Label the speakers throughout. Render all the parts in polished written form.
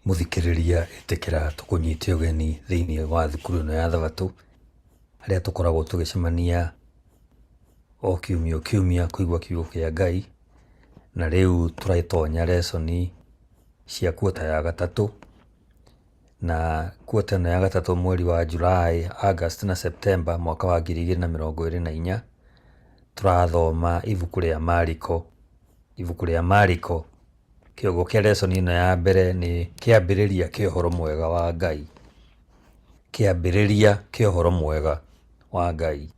Speaker 1: Mũthikĩrĩria ĩtĩkĩra tũkũnyite ũgeni thĩinĩ wa thukuru ĩno ya Thabatũ, harĩa tũkoragwo tũgĩcemania o kiumia o kiumia kũigua kiugo kĩa Ngai, na rĩu tũratonya lesson cia quarter ya gatatũ, na quarter ĩno ya gatatũ mweri wa July, August na September mwaka wa 2024, tũrathoma ibuku rĩa Mariko. Ibuku rĩa Mariko. Kĩongo kĩa lesson ĩno ya mbere nĩ kĩambĩrĩria kĩa ũhoro mwega wa Ngai. Kĩambĩrĩria kĩa ũhoro mwega wa Ngai.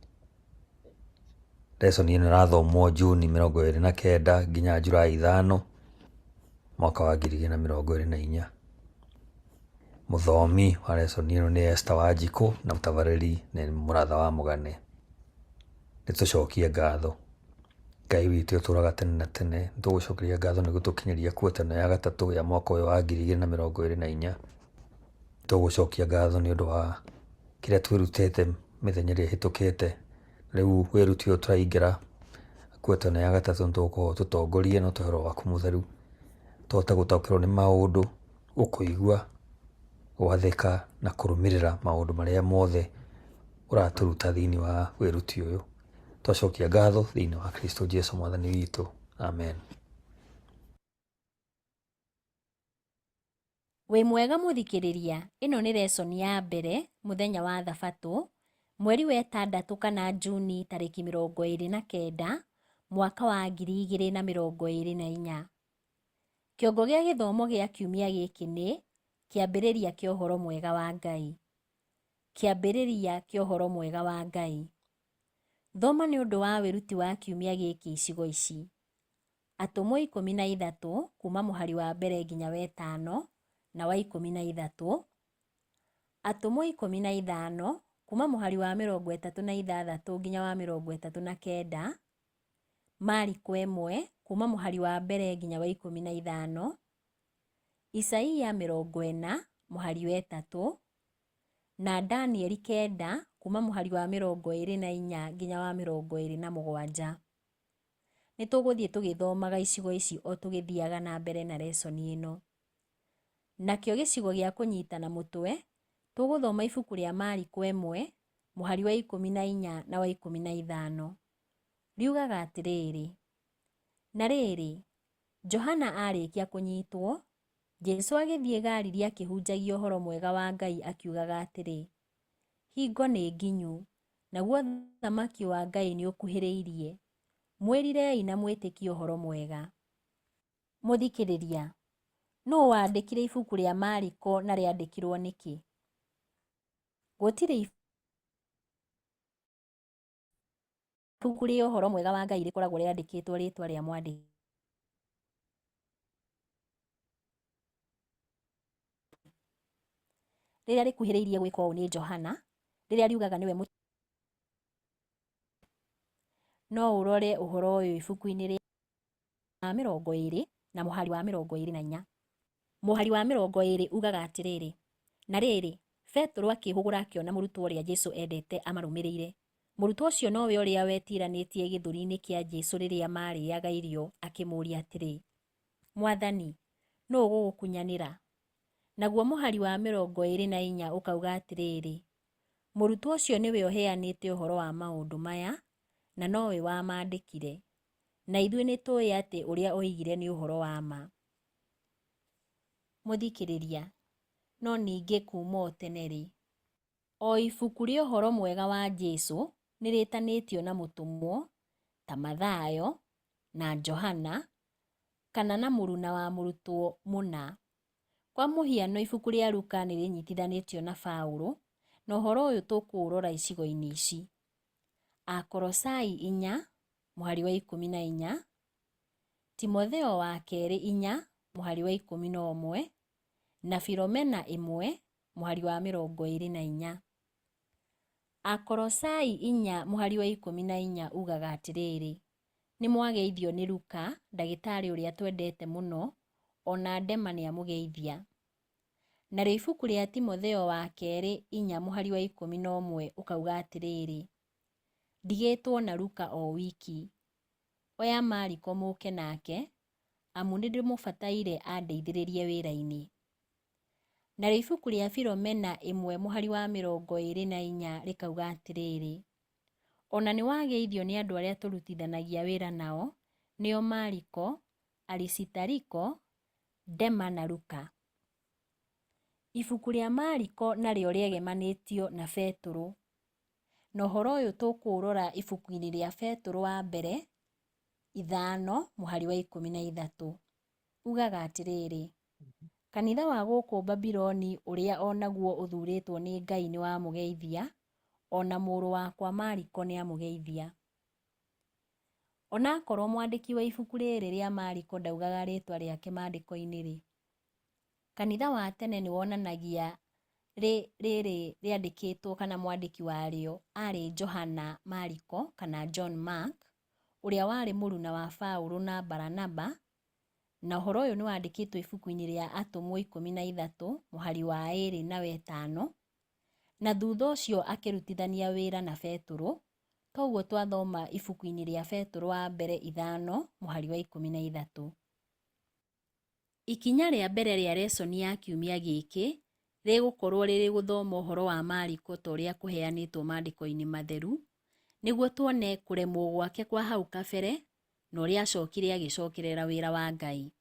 Speaker 1: Lesson ĩno ĩrathomwo Juni 29 nginya July 5 mwaka wa 2024. Mũthomi wa lesson ĩno nĩ Esther Wanjikũ na mũtabarĩri nĩ Mũratha wa Mũgane. Nĩ tũcokie ngatho. Ngai witũ ũtũraga tene na tene, nĩ tũgũcokeria ngatho nĩ gũtũkinyĩria quarter ĩno ya gatatũ ya mwaka ũyũ wa 2024. Tũgũcokia ngatho nĩ ũndũ wa kĩrĩa twĩrutĩte mĩthenya ĩrĩa ĩhĩtũkĩte. Rĩu wĩruti ũyũ tũraingĩra quarter ĩno ya gatatũ nĩ tũgũkorwo tũtongorie na ũtũhe roho waku mũtheru, tũhote gũtaũkĩrwo nĩ maũndũ, gũkũigua, gwathĩka na kũrũmĩrĩra maũndũ marĩa mothe ũratũruta thĩinĩ wa wĩruti ũyũ. Twacokia ngatho thĩinĩ wa Kristo Jesu mwathani witũ. Amen.
Speaker 2: Wĩ mwega mũthikĩrĩria, ĩno nĩ lesson ya mbere mũthenya wa thabatũ, mweri wa ĩtandatũ kana Juni tarĩki 29, mwaka wa 2024. Kĩongo gĩa gĩthomo gĩa kiumia gĩkĩ nĩ, Kĩambĩrĩria kĩa ũhoro mwega wa Ngai. Kĩambĩrĩria kĩa ũhoro mwega wa Ngai. Thoma nĩ ũndũ wa wĩruti wa kiumia gĩkĩ icigo ici. Atũmwo 13 kuuma mũhari wa mbere nginya wa ĩtano na wa 13. Atũmwo 15 kuuma mũhari wa 36 nginya wa 39. Mariko 1 kuuma mũhari wa mbere nginya wa 15. Isaia 40 mũhari wa 3 na Danieli 9 kuuma mũhari wa 24 nginya wa 27. Nĩ tũgũthiĩ tũgĩthomaga icigo ici o tũgĩthiaga na mbere na lesson ĩno. Nakĩo gĩcigo gĩa kũnyitana mũtwe, tũgũthoma ibuku rĩa Mariko 1, mũhari wa 14 na wa 15. Riugaga atĩrĩrĩ, Na rĩrĩ, Johana aarĩkia kũnyitwo, Jesu agĩthiĩ Galili akĩhunjagia ũhoro mwega wa Ngai akiugaga atĩrĩ, Hingo nĩ nginyu, naguo ũthamaki wa Ngai nĩũkuhĩrĩirie, mwĩrirei na mwĩtĩkie ũhoro mwega. Mũthikĩrĩria, nũũ waandĩkire ibuku rĩa Mariko na rĩandĩkirwo nĩkĩ? Gũtirĩ ibuku rĩa ũhoro mwega wa Ngai rĩkoragwo rĩandĩkĩtwo rĩĩtwa rĩa mwandĩki. Rĩrĩa rĩkuhĩrĩirie gwĩka ũũ nĩ Johana, rĩrĩa riugaga nĩwe No ũrore ũhoro ũyũ ibuku-inĩ rĩa 20 na mũhari wa 24. Mũhari wa 20 ugaga atĩrĩrĩ, Na rĩrĩ, Petero akĩĩhũgũra akĩona mũrutwo ũrĩa Jesu endete amarũmĩrĩire. Mũrutwo ũcio nowe ũrĩa wetiranĩtie gĩthũri-inĩ kĩa Jesu rĩrĩa maarĩaga irio, akĩmũũria atĩrĩ, Mwathani, nũ ũgũgũkunyanĩra? Naguo mũhari wa 24 ũkauga atĩrĩrĩ, Mũrutwo ũcio nĩwe ũheanĩte ũhoro wa maũndũ maya, na nowe wamaandĩkire. Na ithuĩ nĩtũũĩ atĩ ũrĩa oigire nĩ ũhoro wa ma. Mũthikĩrĩria, no ningĩ kuuma o tene-rĩ, O ibuku rĩa ũhoro mwega wa Jesu nĩ rĩtanĩtio na mũtũmwo, ta Mathayo na Johana, kana na mũruna wa mũrutwo mũna. Kwa mũhiano ibuku rĩa Luka nĩ rĩnyitithanĩtio na Paulo, na ũhoro ũyũ tũkũũrora icigo-inĩ ici. Akolosai 4, mũhari wa 14, Timotheo wa kerĩ 4, mũhari wa 11, na Filomena 1, mũhari wa 24. Akolosai 4 mũhari wa 14 ugaga atĩrĩrĩ, Nĩ mwageithio nĩ Luka, ndagĩtarĩ ũrĩa twendete mũno, o na Dema nĩ amũgeithia. Narĩo ibuku rĩa Timotheo wa kerĩ 4 mũhari wa 11 ũkauga atĩrĩrĩ, Ndigĩtwo na Luka o wiki. Oya Mariko mũũke nake, amu nĩndĩmũbataire andeithĩrĩrie wĩra-inĩ. Narĩo ibuku rĩa Filomena 1 mũhari wa 24 rĩkauga atĩrĩrĩ, O na nĩwageithio nĩ andũ arĩa tũrutithanagia wĩra nao, nĩo Mariko, Arisitariko, Dema na Luka. Ibuku rĩa Mariko narĩo rĩegemanĩtio na Betũrũ. Na ũhoro ũyũ tũkũũrora ibuku-inĩ rĩa Betũrũ wa mbere 5 mũhari wa 13. Ugaga atĩrĩrĩ, Kanitha wa gũkũ Babironi ũrĩa o naguo ũthuurĩtwo nĩ Ngai nĩwamũgeithia, o na mũrũ wakwa Mariko nĩamũgeithia. Ona akorwo mwandĩki wa ibuku rĩrĩ rĩa Mariko ndaugaga rĩtwa rĩake maandĩko-inĩ-rĩ, kanitha wa tene nĩ wonanagia rĩrĩ rĩandĩkĩtwo kana mwandĩki warĩo arĩ Johana Mariko kana John Mark, ũrĩa warĩ mũruna wa Paũlũ na Baranaba, na ũhoro ũyũ nĩ wandĩkĩtwo ibuku-inĩ rĩa Atũmwo 13 mũhari wa 2 na 5, na thutha ũcio akĩrutithania wĩra na Betũrũ, toguo twathoma ibuku-inĩ rĩa Betũrũ wa mbere 5 mũhari wa 13. Ikinya rĩa mbere rĩa resoni ya kiumia gĩkĩ rĩgũkorwo rĩrĩ gũthoma ũhoro wa Mariko ta ũrĩa kũheanĩtwo maandĩko-inĩ matheru, nĩguo tuone kũremwo gwake kwa hau kabere na ũrĩa acokire agĩcokerera wĩra wa Ngai.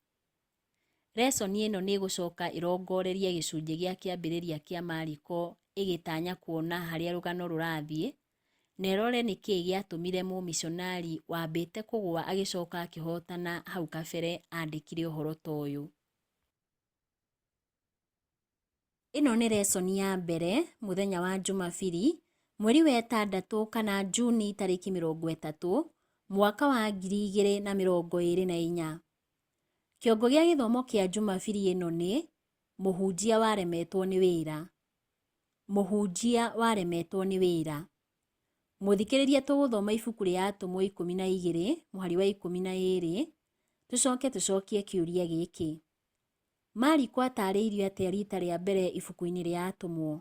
Speaker 2: Resoni ĩno nĩ ĩgũcoka ĩrongorerie gĩcunjĩ gĩa kĩambĩrĩria kĩa Mariko ĩgĩtanya kuona harĩa rũgano rũrathiĩ, na ĩrore nĩ kĩĩ gĩatũmire mũmishonari wambĩte kũgũa agĩcoka akĩhotana hau kabere andĩkire ũhoro ta ũyũ. Ĩno nĩ resoni ya mbere mũthenya wa Jumabiri, mweri wa ĩtandatũ kana Juni tarĩki 30, mwaka wa 2024. Kĩongo gĩa gĩthomo kĩa Jumabiri ĩno nĩ mũhunjia waremetwo nĩ wĩra. Mũhunjia waremetwo nĩ wĩra. Mũthikĩrĩria tũgũthoma ibuku rĩa Atũmwo 12 mũhari wa 12, tũcoke tũcokie kĩũria gĩkĩ. Mariko atarĩirio atĩa rita rĩa mbere ibuku-inĩ rĩa Atũmwo?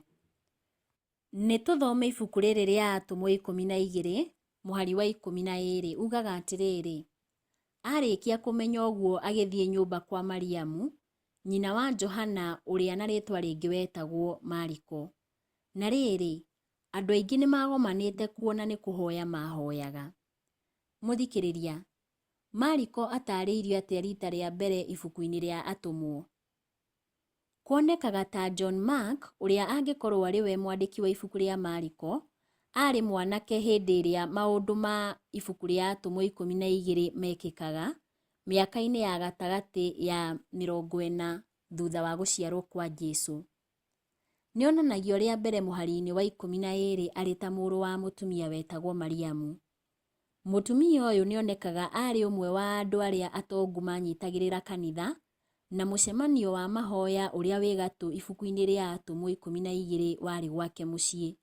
Speaker 2: Nĩ tũthome ibuku rĩrĩ rĩa Atũmwo 12 mũhari wa 12 ugaga atĩrĩrĩ, Arĩkia kũmenya ũguo agĩthiĩ nyũmba kwa Mariamu, nyina wa Johana ũrĩa na rĩtwa rĩngĩ wetagwo Mariko. Na rĩrĩ, andũ aingĩ nĩmagomanĩte kuo na nĩ kũhoya mahoyaga. Mũthikĩrĩria, Mariko atarĩirio atĩa rita rĩa mbere ibuku-inĩ rĩa Atũmwo? Kuonekaga ta John Mark, ũrĩa angĩkorwo arĩ we mwandĩki wa ibuku rĩa Mariko, aarĩ mwanake hĩndĩ ĩrĩa maũndũ ma ibuku rĩa Atũmwo 12 mekĩkaga, mĩaka-inĩ ya gatagatĩ ya 40 thutha wa gũciarwo kwa Jesu. Nĩ onanagio rĩa mbere mũhari-inĩ wa 12 arĩ ta mũrũ wa mũtumia wetagwo Mariamu. Mũtumia ũyũ nĩ onekaga arĩ ũmwe wa andũ arĩa atongu manyitagĩrĩra kanitha, na mũcemanio wa mahoya ũrĩa wĩ gatũ ibuku-inĩ rĩa Atũmwo 12 warĩ gwake mũciĩ.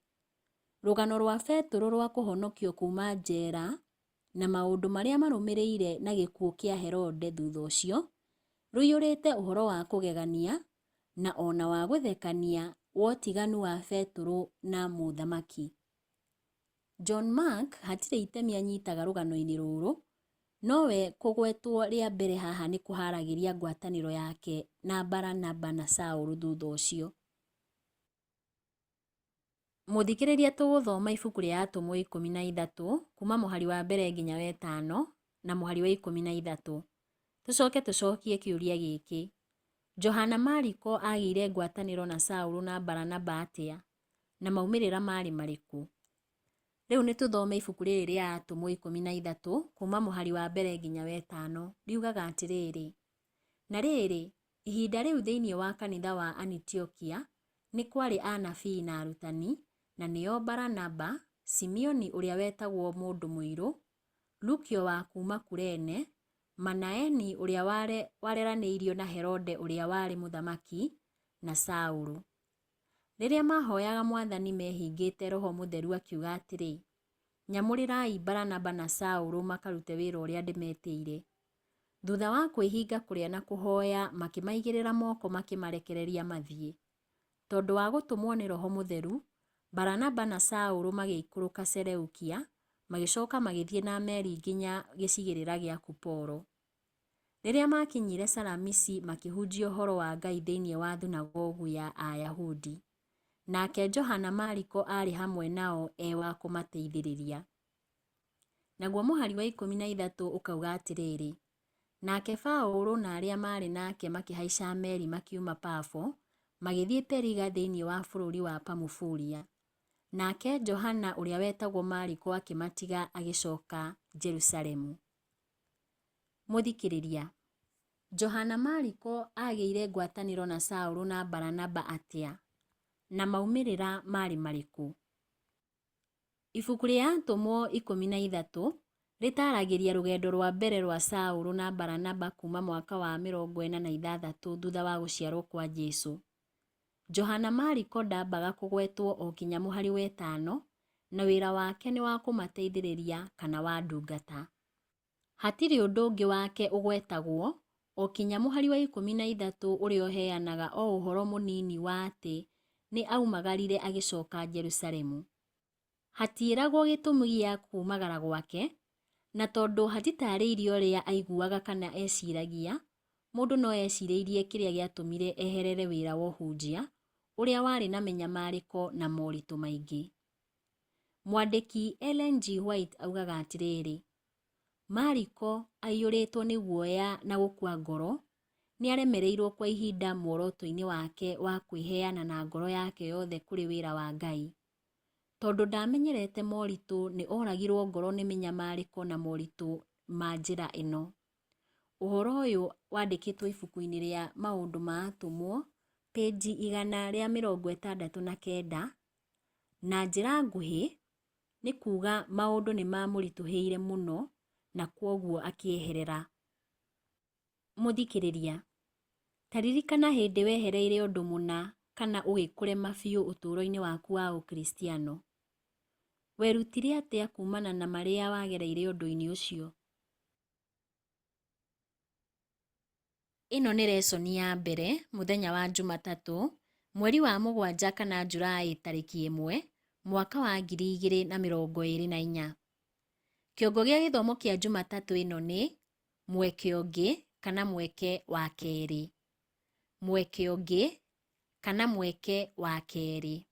Speaker 2: Rũgano rwa Betũrũ rwa kũhonokio kuuma njera na maũndũ marĩa marũmĩrĩire na gĩkuũ kĩa Herode thutha ũcio, rũiyũrĩte ũhoro wa kũgegania na ona wa gũthekania wa ũtiganu wa Betũrũ na mũthamaki. John Mark hatirĩ itemi anyitaga rũgano-inĩ rũrũ, nowe kũgwetwo rĩa mbere haha nĩ kũharagĩria ngwatanĩro yake na Baranaba na Saũlũ thutha ũcio. Mũthikĩrĩria tũgũthoma ibuku rĩa Atũmwo 13 kuma mũhari wa mbere nginya wetano na mũhari wa 13. Tũcoke tũcokie kĩũria gĩkĩ. Johana Mariko agĩire ngwatanĩro na Saũlũ na Baranaba atĩa, na maumĩrĩra marĩ marĩkũ? Rĩu nĩ tũthome ibuku rĩrĩ rĩa Atũmwo 13 kuma mũhari wa mbere nginya wetano. Riugaga atĩrĩrĩ, na rĩrĩ, ihinda rĩu thĩinĩ wa kanitha wa Anitiokia nĩ kwarĩ anabii na arutani, na nĩo Baranaba, Simeoni ũrĩa wetagwo mũndũ mũirũ, Lukio wa kuuma Kurene, Manaeni ũrĩa wareranĩirio na Herode ũrĩa warĩ mũthamaki, na Saũlũ. Rĩrĩa maahoyaga Mwathani mehingĩte Roho Mũtheru akiuga atĩrĩ, Nyamũrĩrai Baranaba na Saũlũ makarute wĩra ũrĩa ndĩmetĩire. Thutha wa kwĩhinga kũrĩa na kũhoya makĩmaigĩrĩra moko makĩmarekereria mathiĩ. Tondũ wa gũtũmwo nĩ Roho Mũtheru, Baranaba na Saũlũ magĩikũrũka Seleukia, magĩcoka magĩthiĩ na meri nginya gĩcigĩrĩra gĩa Kuporo. Rĩrĩa maakinyire Salamisi makĩhunjia ũhoro wa Ngai thĩinĩ wa thunagogu ya Ayahudi. Nake Johana Mariko aarĩ hamwe nao e wa kũmateithĩrĩria. Naguo mũhari wa 13 ũkauga atĩrĩrĩ, Nake Paũlũ na arĩa maarĩ nake makĩhaica meri makiuma Pafo, magĩthiĩ Periga thĩinĩ wa bũrũri wa Pamufulia. Nake Johana ũrĩa wetagwo Mariko akĩmatiga agĩcoka Jerusalemu. Mũthikĩrĩria, Johana Mariko aagĩire ngwatanĩro na Saũlũ na Baranaba atĩa, na maumĩrĩra maarĩ marĩkũ? Ibuku rĩa Atũmwo 13 rĩtaaragĩria rũgendo rwa mbere rwa Saũlũ na Baranaba kuuma mwaka wa 46 thutha wa gũciarũo kwa Jesu. Johana Mariko ndambaga kũgwetwo o kinya mũhari wa ĩtano, na wĩra wake nĩ wa kũmateithĩrĩria kana wa ndungata. Hatirĩ ũndũ ũngĩ wake ũgwetagwo, o kinya mũhari wa 13 ũrĩa ũheanaga o ũhoro mũnini wa atĩ nĩ aumagarire agĩcoka Jerusalemu. Hatiĩragwo gĩtũmi gĩa kuumagara gwake, na tondũ hatitaarĩirio ũrĩa aiguaga kana eeciragia, mũndũ no ecirĩrie kĩrĩa gĩatũmire eherere wĩra wa ũhunjia, ũrĩa warĩ na mĩnyamarĩko na moritũ maingĩ. Mwandĩki Ellen G. White augaga atĩrĩrĩ, Mariko, aiyũrĩtwo nĩ guoya na gũkua ngoro, nĩ aremereirũo kwa ihinda muoroto-inĩ wake wa kwĩheana na ngoro yake yothe kũrĩ wĩra wa Ngai. Tondũ ndaamenyerete moritũ nĩ oragirũo ngoro nĩ mĩnyamarĩko na moritũ ma njĩra ĩno. Ũhoro ũyũ wandĩkĩtwo ibuku-inĩ rĩa Maũndũ ma Atũmwo, pĩnji 169, na njĩra nguhĩ nĩ kuuga maũndũ nĩ maamũritũhĩire mũno na kwoguo akĩeherera. Mũthikĩrĩria, ta ririkana hĩndĩ wehereire ũndũ mũna kana ũgĩkũrema biũ ũtũũro-inĩ waku wa Ũkristiano. Werutire atĩa kuumana na marĩa wagereire ũndũ-inĩ ũcio? Ĩno nĩ resoni ya mbere mũthenya wa Njumatatũ, mweri wa mũgwanja kana Julaĩ tarĩki 1, mwaka wa 2024. Kĩongo gĩa gĩthomo kĩa Njumatatũ ĩno nĩ, Mweke ũngĩ kana mweke wa kerĩ. Mweke ũngĩ kana mweke wa kerĩ.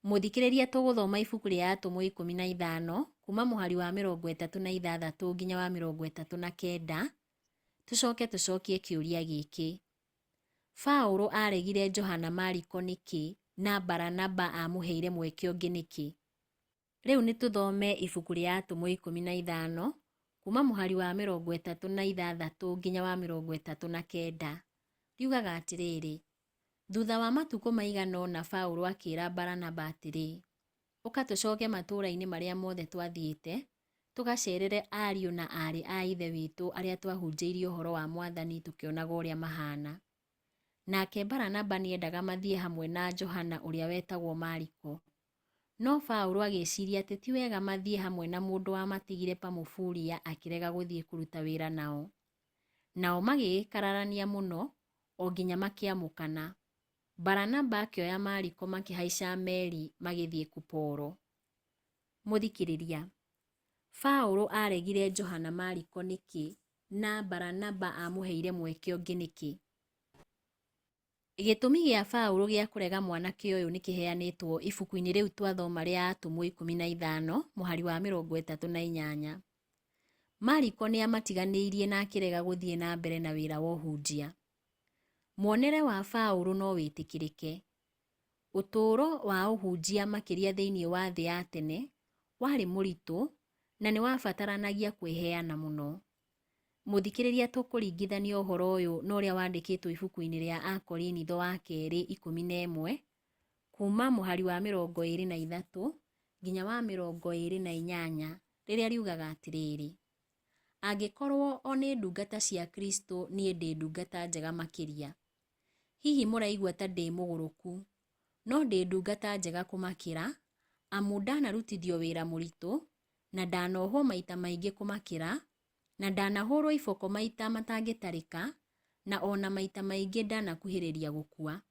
Speaker 2: Mũthikĩrĩria tũgũthoma ibuku rĩa Atũmwo 15 kuma mũhari wa 36 nginya wa 39, tũcoke tũcokie kĩũria gĩkĩ. Paũlũ aaregire Johana Mariko nĩkĩ na Baranaba aamũheire mweke ũngĩ nĩkĩ? Rĩu nĩ tũthome ibuku rĩa Atũmwo 15 kuma mũhari wa 36 nginya wa 39. Riugaga atĩrĩrĩ, Thutha wa matukũ maigana ũna Paũlũ akĩĩra Baranaba atĩrĩ, Ũka tũcoke matũũra-inĩ marĩa mothe twathiĩte, tũgaceerere ariũ na aarĩ a Ithe witũ arĩa twahunjĩirie ũhoro wa Mwathani tũkĩonaga ũrĩa mahaana. Nake Baranaba nĩendaga mathiĩ hamwe na Johana ũrĩa wetagwo Mariko. No Paũlũ agĩĩciria atĩ ti wega mathiĩ hamwe na mũndũ wamatigire Pamufulia akĩrega gũthiĩ kũruta wĩra nao. Nao magĩgĩkararania mũno, o nginya makĩamũkana. Baranaba akĩoya Mariko makĩhaica meri magĩthiĩ Kuporo. Mũthikĩrĩria, Paũlũ aaregire Johana Mariko nĩkĩ na Baranaba aamũheire mweke ũngĩ nĩkĩ? Gĩtũmi gĩa Paũlũ gĩa kũrega mwanake ũyũ nĩ kĩheanĩtwo ibuku-inĩ rĩu twathoma rĩa Atũmwo 15 mũhari wa 38. Mariko nĩ aamatiganĩirie na akĩrega gũthiĩ na mbere na wĩra wa ũhunjia. Muonere wa Paũlũ no wĩtĩkĩrĩke. Ũtũũro wa ũhunjia makĩria thĩinĩ wa thĩ ya tene warĩ mũritũ na nĩ wabataranagia kwĩheana mũno. Mũthikĩrĩria tũkũringithania ũhoro ũyũ na ũrĩa wandĩkĩtwo ibuku-inĩ rĩa Akorinitho wa kerĩ 11 kuuma mũhari wa 23 nginya wa 28 rĩrĩa riugaga atĩrĩrĩ, Angĩkorwo o nĩ ndungata cia Kristo niĩ ndĩ ndungata njega makĩria. Hihi mũraigua ta ndĩ mũgũrũku, no ndĩ ndungata njega kũmakĩra, amu ndanarutithio wĩra mũritũ, na ndanohwo maita maingĩ kũmakĩra, na ndanahũrwo iboko maita matangĩtarĩka, na o na maita maingĩ ndanakuhĩrĩria gũkua.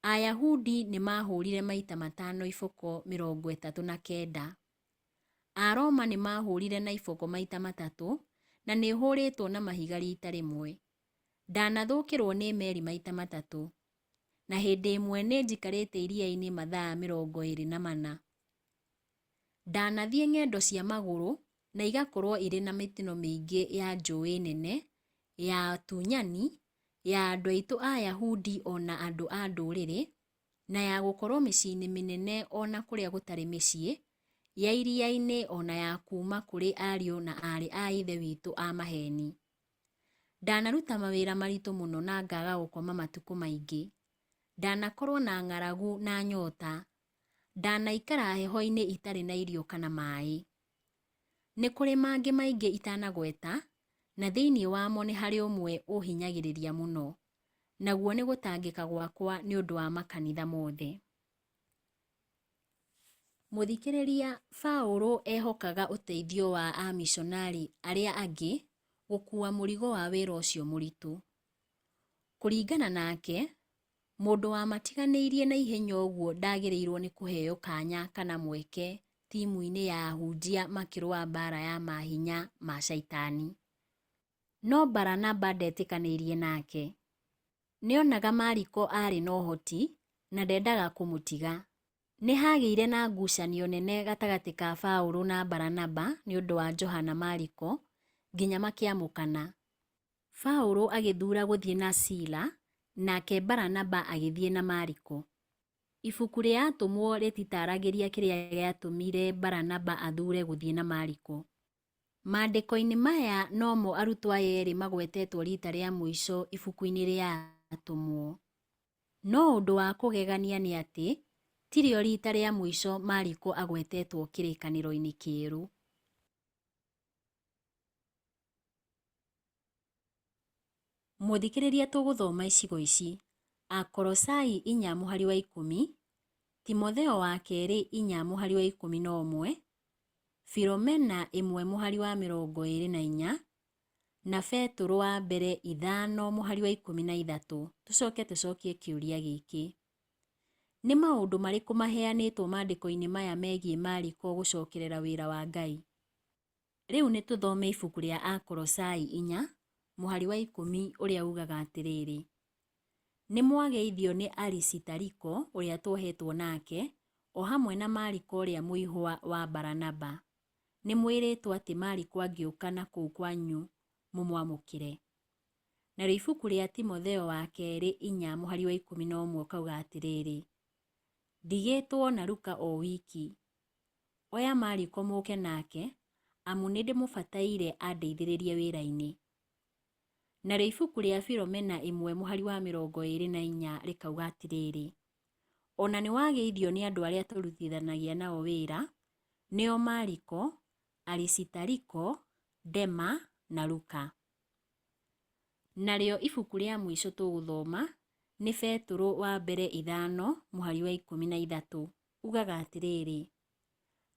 Speaker 2: Ayahudi nĩ maahũũrire maita matano iboko 39. Aroma nĩ maahũũrire na iboko maita matatũ, Na nĩhũrĩtwo na mahiga riita rĩmwe. Ndanathũkĩrwo nĩ meri maita matatũ. Na hĩndĩ ĩmwe nĩnjikarĩte iria-inĩ mathaa 24. Ndanathiĩ ng'endo cia magũrũ na igakorwo irĩ na mĩtino mĩingĩ ya njũĩ nene, ya atunyani, ya andũ aitũ Ayahudi o na andũ a ndũrĩrĩ, na ya gũkorwo mĩciĩ-inĩ mĩnene o na kũrĩa gũtarĩ mĩciĩ, ya iria-inĩ o na ya kuuma kũrĩ ariũ na aarĩ a Ithe witũ a maheeni. Ndanaruta mawĩra maritũ mũno na ngaaga gũkoma matukũ maingĩ. Ndanakorwo na ng'aragu na nyota. Ndanaikara heho-inĩ itarĩ na irio kana maĩ. Nĩ kũrĩ mangĩ maingĩ itanagweta, na thĩinĩ wamo nĩ harĩ ũmwe ũhinyagĩrĩria mũno, naguo nĩ gũtangĩka gwakwa nĩ ũndũ wa makanitha mothe. Mũthikĩrĩria, Paũlũ ehokaga ũteithio wa amishonarĩ arĩa angĩ gũkuua mũrigo wa wĩra ũcio mũritũ. Kũringana nake, mũndũ wamatiganĩirie na ihenya ũguo ndagĩrĩirwo nĩ kũheo kanya kana mweke timu-inĩ ya ahunjia makĩrũa mbaara ya mahinya ma Shaitani. No Baranaba ndetĩkanĩirie nake. Nĩonaga Mariko aarĩ na ũhoti na ndendaga kũmũtiga. Nĩ haagĩire na ngucanio nene gatagatĩ ka Paũlũ na Baranaba nĩ ũndũ wa Johana Mariko, nginya makĩamũkana. Paũlũ agĩthuura gũthiĩ na Sila, nake Baranaba agĩthiĩ na Mariko. Ibuku rĩa Atũmwo rĩtitaaragĩria kĩrĩa gĩatũmire Baranaba athuure gũthiĩ na Mariko. Maandĩko-inĩ maya nomo arutwo aya erĩ magwetetwo riita rĩa mũico ibuku-inĩ rĩa Atũmwo. No ũndũ wa kũgegania nĩ atĩ, tirĩo riita rĩa mũico Mariko agwetetwo Kĩrĩkanĩro-inĩ Kĩerũ. Mũthikĩrĩria tũgũthoma icigo ici: Akolosai inya mũhari wa 10, Timotheo wa kerĩ inya mũhari wa 11, Filomena ĩmwe mũhari wa 24, na Betũrũ wa mbere ithano mũhari wa 13. Tũcoke tũcokie kĩũria gĩkĩ. Nĩ maũndũ marĩkũ maheanĩtwo maandĩko-inĩ maya megiĩ Mariko gũcokerera wĩra wa Ngai? Rĩu nĩ tũthome ibuku rĩa Akolosai inya mũhari wa 10 ũrĩa ugaga atĩrĩrĩ, Nĩ mwageithio nĩ Arisitariko ũrĩa tuohetwo nake, o hamwe na Mariko ũrĩa mũihwa wa Baranaba. Nĩ mwĩrĩtwo atĩ Mariko angĩũka na kũu kwanyu mũmwamũkĩre. Narĩo ibuku rĩa Timotheo wa kerĩ inya mũhari wa 11 ũkauga atĩrĩrĩ, Ndigĩtwo na Luka o wiki. Oya Mariko mũũke nake, amu nĩndĩmũbataire andeithĩrĩrie wĩra-inĩ. Narĩo ibuku rĩa Filomena ĩmwe mũhari wa 24 rĩkauga atĩrĩrĩ, O na nĩwageithio nĩ andũ arĩa tũrutithanagia nao wĩra, nĩo Mariko, Arisitariko, Dema na Luka. Narĩo ibuku rĩa mũico tũgũthoma nĩ Betũrũ wa mbere ithano mũhari wa 13 ugaga atĩrĩrĩ,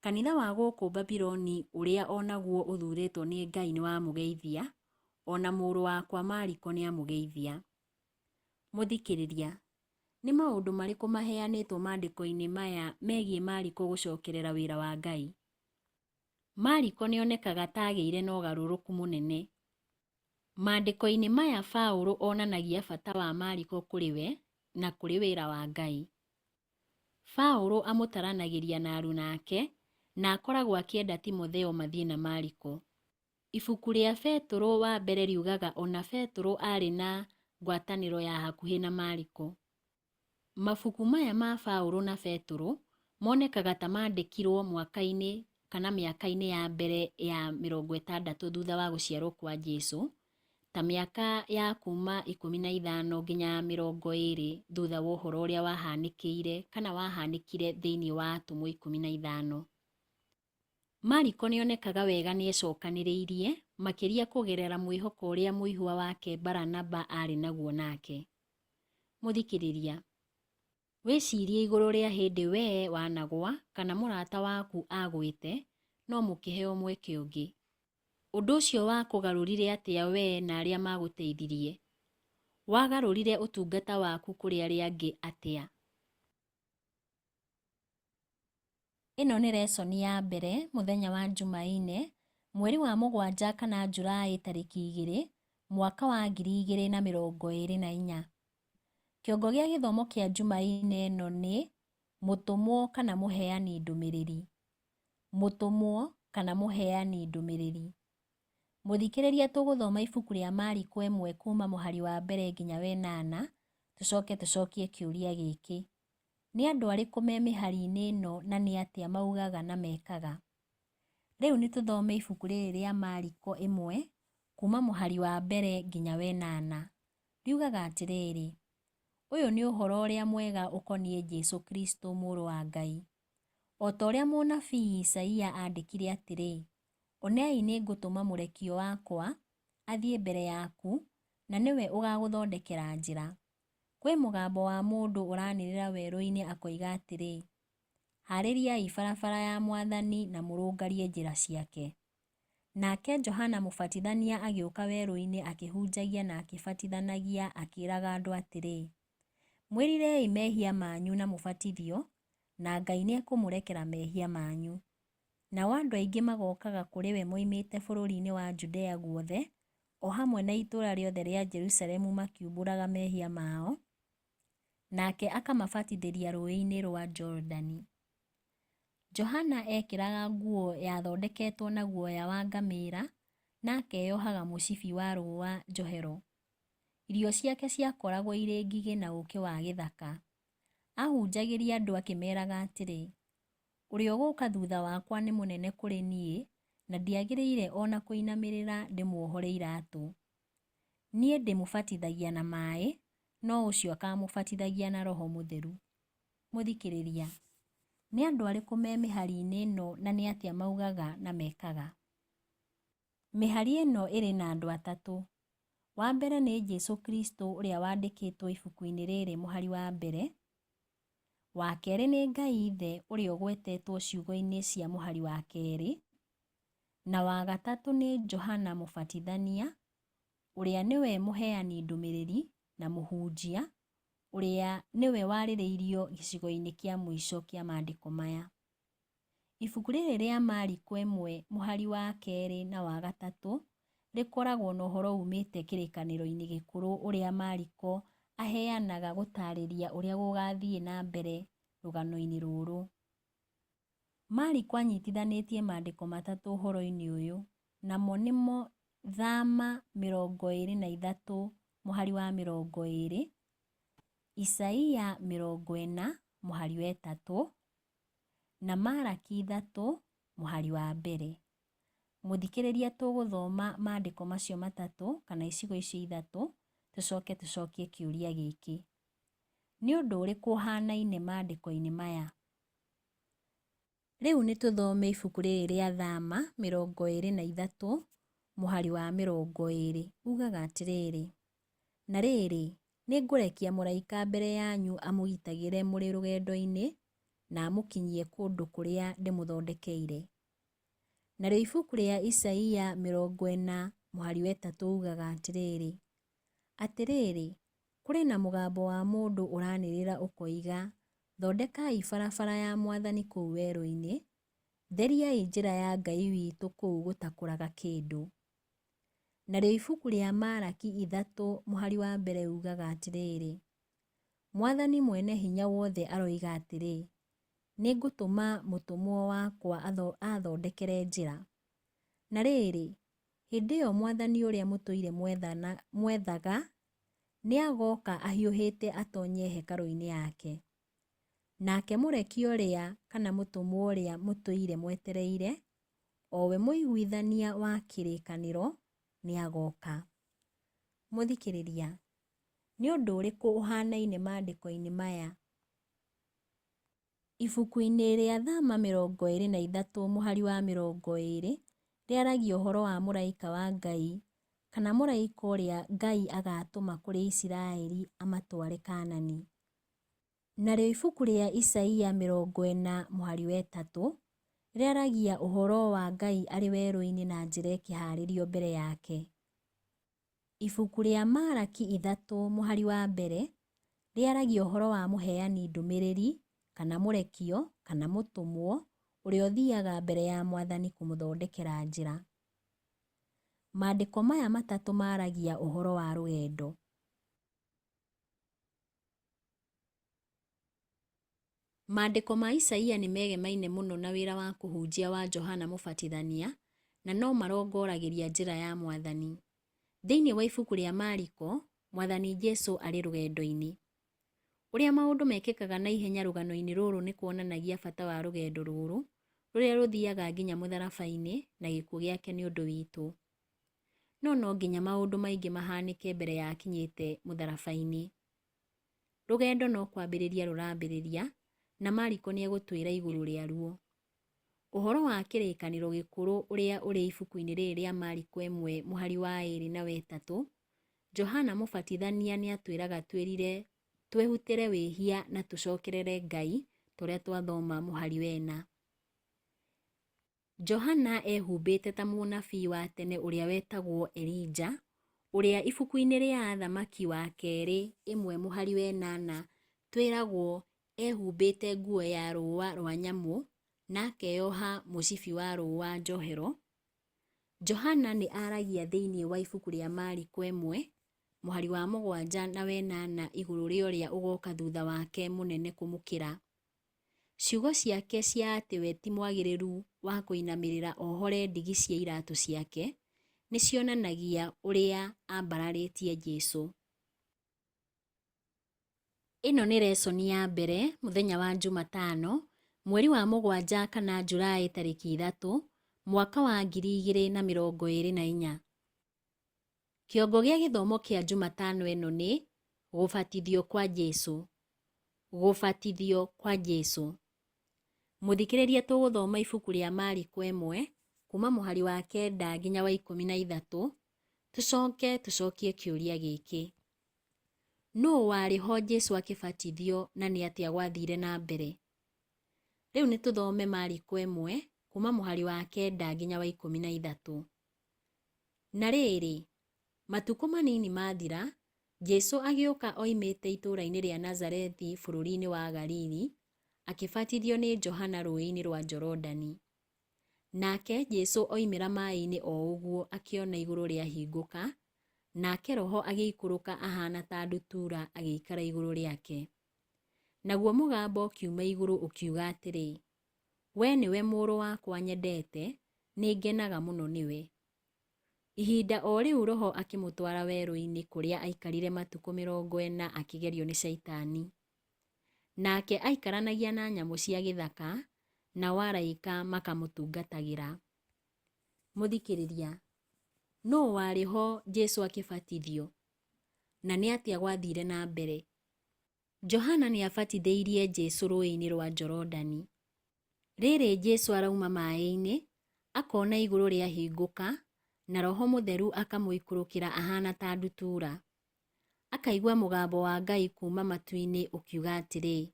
Speaker 2: Kanitha wa gũkũ Babuloni ũrĩa o naguo ũthuurĩtwo nĩ Ngai nĩwamũgeithia, o na mũrũ wakwa Mariko nĩamũgeithia. Mũthikĩrĩria, nĩ maũndũ marĩkũ maheanĩtwo maandĩko-inĩ maya megiĩ Mariko gũcokerera wĩra wa Ngai? Mariko nĩonekaga ta agĩire na ũgarũrũku mũnene. Maandĩko-inĩ maya Paũlũ onanagia bata wa Mariko kũrĩ we na kũrĩ wĩra wa Ngai. Paũlũ amũtaranagĩria na aruna ake na akoragwo akĩenda Timotheo mathiĩ na Mariko. Ibuku rĩa Betũrũ wa mbere riugaga o na Betũrũ aarĩ na ngwatanĩro ya hakuhĩ na Mariko. Mabuku maya ma Paũlũ na Betũrũ monekaga ta maandĩkirwo mwaka-inĩ kana mĩaka-inĩ ya mbere ya 60 thutha wa gũciarwo kwa Jesu, ta mĩaka ya kuuma 15 nginya 20 thutha wa ũhoro ũrĩa wahanĩkĩire kana wahanĩkire thĩinĩ wa atũmwo 15. Mariko nĩonekaga wega nĩecokanĩrĩirie, makĩria kũgerera mwĩhoko ũrĩa mũihwa wake Baranaba aarĩ naguo nake. Mũthikĩrĩria, wĩcirie igũrũ rĩa hĩndĩ wee wanagwa kana mũrata waku agwĩte no mũkĩheo mweke ũngĩ. Ũndũ ũcio wakũgarũrire atĩa wee na arĩa magũteithirie? Wagarũrire ũtungata waku kũrĩ arĩa angĩ atĩa? Ĩno nĩ lesson ya mbere mũthenya wa Jumaine Mweri wa mũgwanja kana Julaĩ tarĩki 2, mwaka wa 2024. Kĩongo gĩa gĩthomo kĩa Jumaine ĩno nĩ mũtũmwo kana mũheani ndũmĩrĩri. Mũtũmwo kana mũheani ndũmĩrĩri. Mũthikĩrĩria tũgũthoma ibuku rĩa Mariko 1 kuma mũhari wa mbere nginya wenana, tũcoke tũcokie kĩũria gĩkĩ. Nĩ andũ arĩkũ me mĩhari-inĩ ĩno na nĩ atĩa maugaga na mekaga? Rĩu nĩ tũthome ibuku rĩrĩ rĩa Mariko 1 kuma mũhari wa mbere nginya wenana. Riugaga atĩrĩrĩ, ũyũ nĩ ũhoro ũrĩa mwega ũkoniĩ Jesu Kristo mũrũ wa Ngai. O ta ũrĩa mũnabii Isaia aandĩkire atĩrĩ, Onei nĩngũtũma mũrekio wakwa athiĩ mbere yaku, na nĩwe ũgagũthondekera njĩra. Kwĩ mũgambo wa mũndũ ũranĩrĩra werũ-inĩ akoiga atĩrĩ, Haarĩriai barabara ya Mwathani na mũrũngarie njĩra ciake. Nake Johana Mũbatithania agĩũka werũ-inĩ akĩhunjagia na akĩbatithanagia akĩĩraga andũ atĩrĩ, Mwĩrirei mehia manyu na mũbatithio, na Ngai nĩekũmũrekera mehia manyu. Nao andũ aingĩ magokaga kũrĩ we moimĩte bũrũri-inĩ wa Judea guothe, o hamwe na itũũra rĩothe rĩa Jerusalemu makiumbũraga mehia mao, nake akamabatithĩria rũũĩ-inĩ rwa Jorodani. Johana eekĩraga nguo yathondeketwo na guoya wa ngamĩra na akeyohaga mũcibi wa rũũa njohero. Irio ciake ciakoragwo irĩ ngigĩ na ũũkĩ wa gĩthaka. Ahunjagĩria andũ akĩmeeraga atĩrĩ, Ũrĩa ũgũũka thutha wakwa nĩ mũnene kũrĩ niĩ, na ndiagĩrĩire o na kũinamĩrĩra ndĩmuohore iratũ. Niĩ ndĩmũbatithagia na maĩ, no ũcio akaamũbatithagia na Roho Mũtheru. Mũthikĩrĩria, nĩ andũ arĩkũ me mĩhari-inĩ ĩno na nĩ atĩa maugaga na mekaga? Mĩhari ĩno ĩrĩ na andũ atatũ. Wa mbere nĩ Jesu Kristo ũrĩa wandĩkĩtwo ibuku-inĩ rĩrĩ mũhari wa mbere. Wa kerĩ nĩ Ngai Ithe ũrĩa ũgwetetwo ciugo-inĩ cia mũhari wa kerĩ. Na wa gatatũ nĩ Johana Mũbatithania ũrĩa nĩwe mũheani ndũmĩrĩri na mũhunjia, ũrĩa nĩwe warĩrĩirio gĩcigo-inĩ kĩa mũico kĩa maandĩko maya. Ibuku rĩrĩ rĩa Mariko 1 mũhari wa kerĩ na wa gatatũ rĩkoragwo na ũhoro umĩte kĩrĩkanĩro-inĩ gĩkũrũ ũrĩa Mariko aheanaga gũtaarĩria ũrĩa gũgathiĩ na mbere rũgano-inĩ rũrũ. Mariko anyitithanĩtie maandĩko matatũ ũhoro-inĩ ũyũ, namo nĩmo Thama 23 mũhari wa 20, Isaia 40 mũhari wa 3, na Maraki 3 mũhari wa mbere. Mũthikĩrĩria tũgũthoma maandĩko macio matatũ kana icigo icio ithatũ tũcoke tũcokie kĩũria gĩkĩ. Nĩ ũndũ ũrĩkũ ũhanaine maandĩko-inĩ maya? Rĩu nĩ tũthome ibuku rĩrĩ rĩa Thama 23 mũhari wa 20. Ugaga atĩrĩrĩ, na rĩrĩ, nĩngũrekia mũraika mbere yanyu amũgitagĩre mũrĩ rũgendo-inĩ na amũkinyie kũndũ kũrĩa ndĩmũthondekeire. Narĩo ibuku rĩa Isaia 40 mũhari wa 3 ugaga atĩrĩrĩ, Atĩrĩrĩ, kũrĩ na mũgambo wa mũndũ ũranĩrĩra ũkoiga, Thondekai barabara ya Mwathani kũu werũ-inĩ, theriai njĩra ya Ngai witũ kũu gũtakũraga kĩndũ. Narĩo ibuku rĩa Maraki 3 mũhari wa mbere ugaga atĩrĩrĩ, Mwathani mwene hinya wothe aroiga atĩrĩ, nĩngũtũma mũtũmwo wakwa athondekere njĩra. Na rĩrĩ, hĩndĩ ĩyo Mwathani ũrĩa mũtũire mwethaga nĩagoka ahiũhĩte atonye hekarũ-inĩ yake. Nake mũrekio ũrĩa kana mũtũmwo ũrĩa mũtũire mwetereire, o we mũiguithania wa kĩrĩkanĩro, nĩagoka. Mũthikĩrĩria, nĩ ũndũ ũrĩkũ ũhanaine maandĩko-inĩ maya? Ibuku-inĩ rĩa Thama 23 mũhari wa 20 rĩaragia ũhoro wa mũraika wa Ngai kana mũraika ũrĩa Ngai agatũma kũrĩ Isiraeli amatware Kaanani. Narĩo ibuku rĩa Isaia 40 mũhari wa 3 rĩaragia ũhoro wa Ngai arĩ werũ-inĩ na njĩra ĩkĩhaarĩrio mbere yake. Ibuku rĩa Maraki 3 mũhari wa mbere rĩaragia ũhoro wa mũheani ndũmĩrĩri kana mũrekio kana mũtũmwo ũrĩa ũthiaga mbere ya Mwathani kũmũthondekera njĩra. Maandĩko maya matatũ maragia ũhoro wa rũgendo. Maandĩko ma Isaia nĩ megemaine mũno na wĩra wa kũhunjia wa Johana Mũbatithania na no marongoragĩria njĩra ya Mwathani. Thĩinĩ wa ibuku rĩa Mariko, Mwathani Jesu arĩ rũgendo-inĩ. Ũrĩa maũndũ mekĩkaga na ihenya rũgano-inĩ rũrũ nĩ kuonanagia bata wa rũgendo rũrũ, rũrĩa rũthiaga nginya mũtharaba-inĩ na gĩkuũ gĩake nĩ ũndũ witũ. No no nginya maũndũ maingĩ mahanĩke mbere ya akinyĩte mũtharaba-inĩ. Rũgendo no kwambĩrĩria rũrambĩrĩria, na Mariko nĩ egũtwĩra igũrũ rĩaruo. Ũhoro wa kĩrĩkanĩro gĩkũrũ ũrĩa ũrĩ ibuku-inĩ rĩrĩ rĩa Mariko ĩmwe mũhari wa ĩrĩ na wetatũ, Johana Mũbatithania nĩ atwĩraga twĩrire, twĩhutĩre wĩhia na tũcokerere Ngai ta ũrĩa twathoma mũhari wena. Johana ehumbĩte ta mũnabii wa tene ũrĩa wetagwo Elija, ũrĩa ibuku-inĩ rĩa Athamaki wa kerĩ ĩmwe mũhari wenana twĩragwo ehumbĩte nguo ya rũũa rwa nyamũ na akeyoha mũcibi wa rũũa njohero. Johana nĩ aragia thĩinĩ wa ibuku rĩa Mariko ĩmwe mũhari wa mũgwanja na wenana igũrũ rĩa ũrĩa ũgoka thutha wake mũnene kũmũkĩra. Ciugo ciake cia atĩ we ti mwagĩrĩru wa kũinamĩrĩra ohore ndigi cia iratũ ciake nĩ cionanagia ũrĩa ambararĩtie Jesu. Ĩno nĩ resoni ya mbere mũthenya wa Jumatano, mweri wa mũgwanja kana Julaĩ tarĩki ithatũ, mwaka wa 2024. Kĩongo gĩa gĩthomo kĩa Jumatano ĩno nĩ gũbatithio kwa Jesu. Gũbatithio kwa Jesu. Mũthikĩrĩria tũgũthoma ibuku rĩa Mariko ĩmwe kuma mũhari wa kenda nginya wa ikũmi na ithatũ, tũcoke tũcokie kĩũria gĩkĩ. Nũũ warĩ ho Jesu akĩbatithio na nĩ atĩa gwathire na mbere? Rĩu nĩ tũthome Mariko ĩmwe kuma mũhari wa kenda nginya wa ikũmi na ithatũ. Na rĩrĩ, matukũ manini mathira, Jesu agĩũka oimĩte itũũra-inĩ rĩa Nazarethi bũrũri-inĩ wa Galili, akĩbatithio nĩ Johana rũũĩ-inĩ rwa Jorodani. Nake Jesu oimĩra maĩ-inĩ o ũguo akĩona igũrũ rĩahingũka, nake Roho agĩikũrũka ahaana ta ndutura agĩikara igũrũ rĩake. Naguo mũgambo ũkiuma igũrũ ũkiuga atĩrĩ, Wee nĩwe mũrũ wakwa nyendete, nĩngenaga mũno nĩwe. Ihinda o rĩu Roho akĩmũtwara werũ-inĩ kũrĩa aikarire matukũ mĩrongo ĩna akĩgerio nĩ Shaitani. Nake aikaranagia na nyamũ cia gĩthaka, nao araika makamũtungatagĩra. Mũthikĩrĩria, nũũ warĩ ho Jesu akĩbatithio? Na nĩ atĩa gwathire na mbere? Johana nĩ abatithĩirie Jesu rũũĩ-inĩ rwa Jorodani. Rĩrĩ Jesu arauma maĩ-inĩ, akona igũrũ rĩahingũka na Roho Mũtheru akamũikũrũkĩra ahaana ta ndutura. Akaigua mũgambo wa Ngai kuuma matu-inĩ ũkiuga atĩrĩ,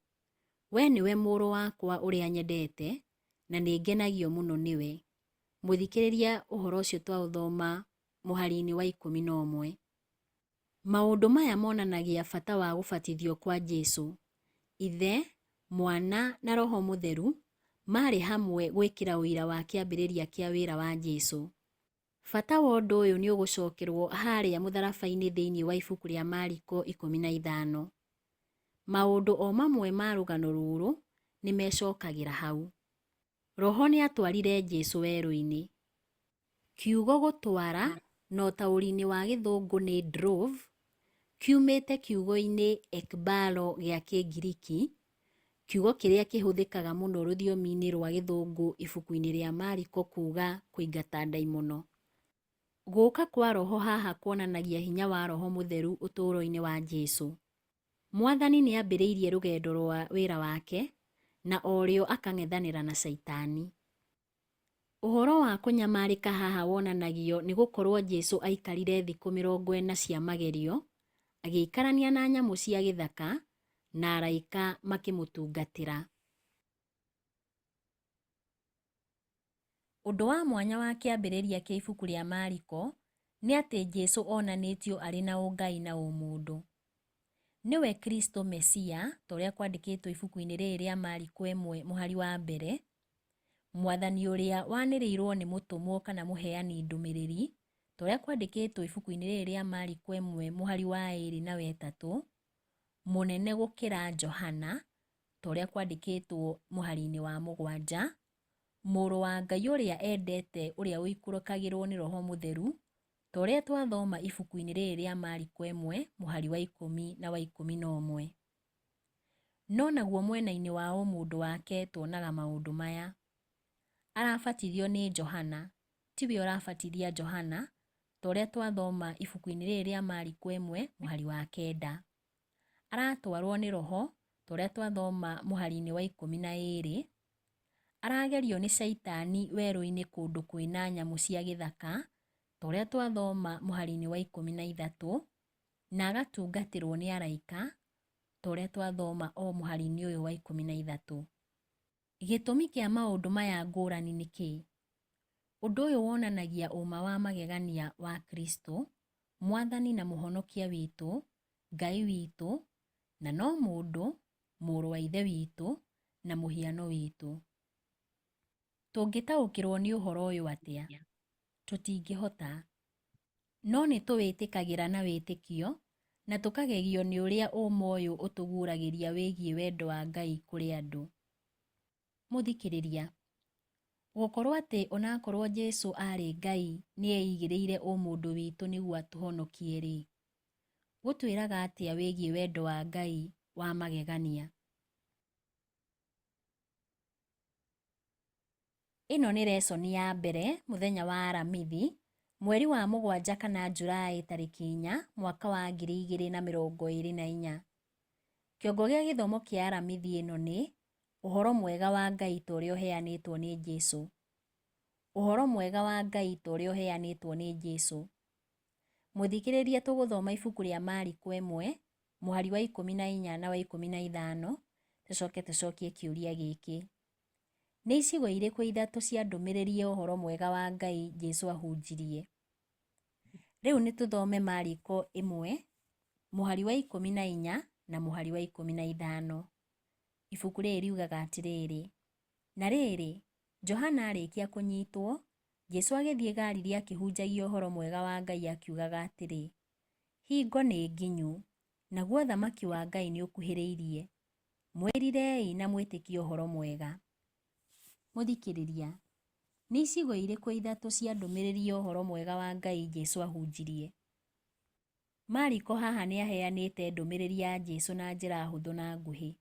Speaker 2: Wee nĩwe mũrũ wakwa ũrĩa nyendete, na nĩngenagio mũno nĩwe. Mũthikĩrĩria ũhoro ũcio twaũthoma mũhari-inĩ wa ikũmi na ũmwe. Maũndũ maya monanagia bata wa gũbatithio kwa Jesu. Ithe, Mwana na Roho Mũtheru maarĩ hamwe gwĩkĩra ũira wa kĩambĩrĩria kĩa wĩra wa Jesu. Bata wa ũndũ ũyũ nĩ ũgũcokerwo harĩa mũtharaba-inĩ thĩinĩ wa ibuku rĩa Mariko ikũmi na ithano. Maũndũ o mamwe ma rũgano rũrũ nĩ mecokagĩra hau. Roho nĩ atwarire Jesu werũ-inĩ. Kiugo gũtwara na ũtaũri-inĩ wa gĩthũngũ nĩ drove, kiumĩte kiugo-inĩ ekbalo gĩa Kĩngiriki, kiugo kĩrĩa kĩhũthĩkaga mũno rũthiomi-inĩ rwa gĩthũngũ ibuku-inĩ rĩa Mariko kuuga kũingata ndaimono. Gũũka kwa Roho haha kuonanagia hinya wa Roho Mũtheru ũtũũro-inĩ wa Jesu. Mwathani nĩ ambĩrĩirie rũgendo rwa wĩra wake, na o rĩo akang'ethanĩra na Shaitani. Ũhoro wa kũnyamarĩka haha wonanagio nĩ gũkorũo Jesu aikarire thikũ mĩrongo ĩna cia magerio, agĩikarania na nyamũ cia gĩthaka, na araika makĩmũtungatĩra. Ũndũ wa mwanya wa kĩambĩrĩria kĩa ibuku rĩa Mariko nĩ atĩ Jesu onanĩtio arĩ na ũngai na ũmũndũ. Nĩwe Kristo Mesia, ta ũrĩa kwandĩkĩtwo ibuku-inĩ rĩrĩ rĩa Mariko ĩmwe mũhari wa mbere, Mwathani ũrĩa wanĩrĩirwo nĩ mũtũmwo kana mũheani ndũmĩrĩri, Ta ũrĩa kwandĩkĩtwo ibuku-inĩ rĩrĩ rĩa Mariko 1 mũhari wa 2 na wa 3, mũnene gũkĩra Johana, ta ũrĩa kwandĩkĩtwo mũhari-inĩ wa 7, Mũrũ wa Ngai ũrĩa endete ũrĩa ũikũrũkagĩrwo nĩ Roho Mũtheru, ta ũrĩa twathoma ibuku-inĩ rĩrĩ rĩa Mariko 1 mũhari wa 10 na wa 11. No naguo mwena-inĩ wa ũmũndũ wake tuonaga maũndũ maya. Arabatithio nĩ Johana, tiwe ũrabatithia Johana, ta ũrĩa twathoma ibuku-inĩ rĩrĩ rĩa Mariko 1 mũhari wa 9. Aratwarwo nĩ Roho, ta ũrĩa twathoma mũhari-inĩ wa 12. Aragerio nĩ Caitani werũ-inĩ kũndũ kwĩna nyamũ cia gĩthaka, ta ũrĩa twathoma mũhari-inĩ wa 13, na agatungatĩrwo nĩ araika, ta ũrĩa twathoma o mũhari-inĩ ũyũ wa 13. Gĩtũmi kĩa maũndũ maya ngũrani nĩ kĩĩ? Ũndũ ũyũ wonanagia ũma wa magegania wa Kristo, Mwathani na Mũhonokia witũ, Ngai witũ, na no mũndũ, mũrũ wa Ithe witũ, na mũhiano witũ. Tũngĩtaũkĩrwo nĩ ũhoro ũyũ atĩa? Tũtingĩhota. No nĩ tũwĩtĩkagĩra na wĩtĩkio, na tũkagegio nĩ ũrĩa ũma ũyũ ũtũguũragĩria wĩgiĩ wendo wa Ngai kũrĩ andũ. Mũthikĩrĩria, gũkorwo atĩ onakorwo Jesu aarĩ Ngai nĩ eigĩrĩire ũmũndũ witũ nĩguo atũhonokie-rĩ, gũtwĩraga atĩa wĩgiĩ wendo wa Ngai wa magegania? Ĩno nĩ resoni ya mbere mũthenya wa Aramithi, mweri wa 7 kana Julaĩ tarĩki 4 mwaka wa 2024. Kĩongo gĩa gĩthomo kĩa Aramithi ĩno nĩ Ũhoro mwega wa Ngai ta ũrĩa ũheanĩtwo nĩ Jesu. Ũhoro mwega wa Ngai ta ũrĩa ũheanĩtwo nĩ Jesu. Mũthikĩrĩria tũgũthoma ibuku rĩa Mariko 1, mũhari wa 14 na wa 15, tũcoke tũcokie kĩũria gĩkĩ. Nĩ icigo irĩkũ ithatũ cia ndũmĩrĩri ya ũhoro mwega wa Ngai Jesu ahunjirie? Rĩu nĩ tũthome Mariko 1, mũhari wa 14 na mũhari wa 15. Ibuku rĩrĩ riugaga atĩrĩrĩ, na rĩrĩ, Johana arĩkia kũnyitwo, Jesu agĩthiĩ Galili akĩhunjagia ũhoro mwega wa Ngai akiugaga atĩrĩ, hingo nĩ nginyu, naguo ũthamaki wa Ngai nĩ ũkuhĩrĩirie. Mwĩrirei na mwĩtĩkie ũhoro mwega. Mũthikĩrĩria, nĩ icigo irĩkũ ithatũ cia ndũmĩrĩri ya ũhoro mwega wa Ngai Jesu ahunjirie? Mariko haha nĩ aheanĩte ndũmĩrĩri ya Jesu na njĩra hũthũ na nguhĩ.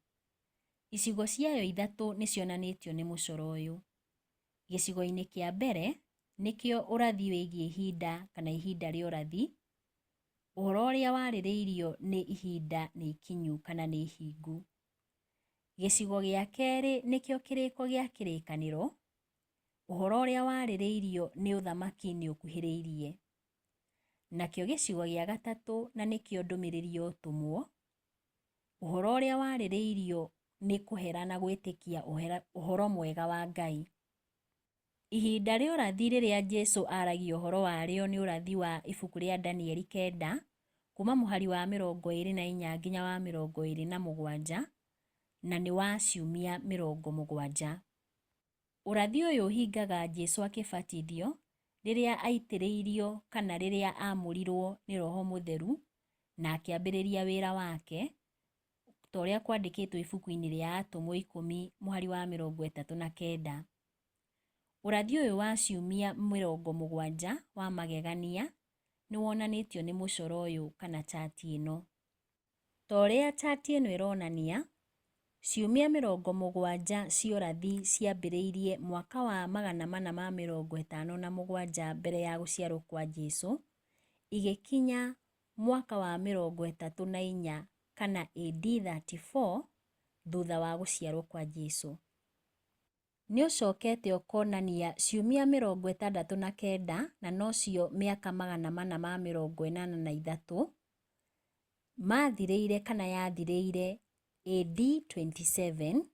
Speaker 2: Icigo ciayo ithatũ nĩ cionanĩtio nĩ mũcoro ũyũ. Gĩcigo-inĩ kĩa mbere nĩkĩo ũrathi wĩgiĩ ihinda kana ihinda rĩa ũrathi. Ũhoro ũrĩa warĩrĩirio nĩ ihinda nĩ ikinyu kana nĩ ihingu. Gĩcigo gĩa kerĩ nĩkĩo kĩrĩko gĩa kĩrĩkanĩro. Ũhoro ũrĩa warĩrĩirio nĩ ũthamaki nĩ ũkuhĩrĩirie. Nakĩo gĩcigo gĩa gatatũ na nĩkĩo ndũmĩrĩri ya ũtũmwo. Ũhoro ũrĩa warĩrĩirio nĩ kũhera na gwĩtĩkia ũhoro mwega wa Ngai. Ihinda rĩa ũrathi rĩrĩa Jesu aaragia ũhoro warĩo nĩ ũrathi wa ibuku rĩa Danieli 9, kuma mũhari wa 24 nginya wa 27, na nĩ wa ciumia 70. Ũrathi ũyũ ũhingaga Jesu akĩbatithio, rĩrĩa aitĩrĩirio kana rĩrĩa aamũrirwo nĩ Roho Mũtheru na akĩambĩrĩria wĩra wake, ta ũrĩa kwandĩkĩtwo ibuku-inĩ rĩa Atũmwo 10 mũhari wa 39. Ũrathi ũyũ wa ciumia 70 wa magegania nĩ wonanĩtio nĩ mũcoro ũyũ kana chati ĩno. Ta ũrĩa chati ĩno ĩronania, ciumia 70 cia ũrathi ciambĩrĩirie mwaka wa 457 mbere ya gũciarwo kwa Jesu, igĩkinya mwaka wa 34 kana AD 34 thutha wa gũciarwo kwa Jesu. Nĩ ũcokete ũkonania ciumia 69 na nocio mĩaka 483 mathirĩire kana yathirĩire AD 27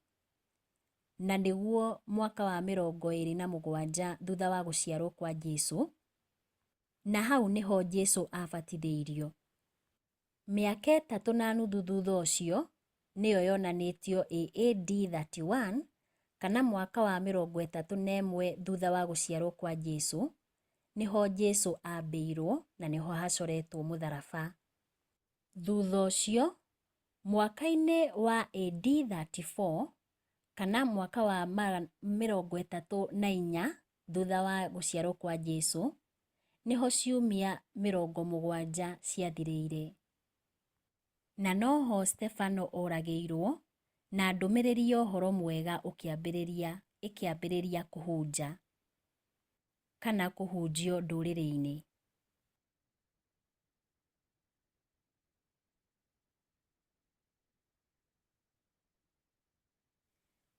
Speaker 2: na nĩguo mwaka wa 27 thutha wa gũciarwo kwa Jesu, na hau nĩho Jesu abatithĩirio. Mĩaka 3.5 thutha ũcio nĩyo yonanĩtio ĩ AD 31 kana mwaka wa 31 thutha wa gũciarwo kwa Jesu, Nĩho Jesu ambĩirwo na nĩho hacoretwo mũtharaba. Thutha ũcio, mwaka-inĩ wa AD 34, kana mwaka wa 34 thutha wa gũciarwo kwa Jesu, nĩho ciumia 70 ciathirĩire. Na noho Stefano oragĩirwo na ndũmĩrĩri ya ũhoro mwega ĩkĩambĩrĩria kũhunja kana kũhunjio ndũrĩrĩ-inĩ.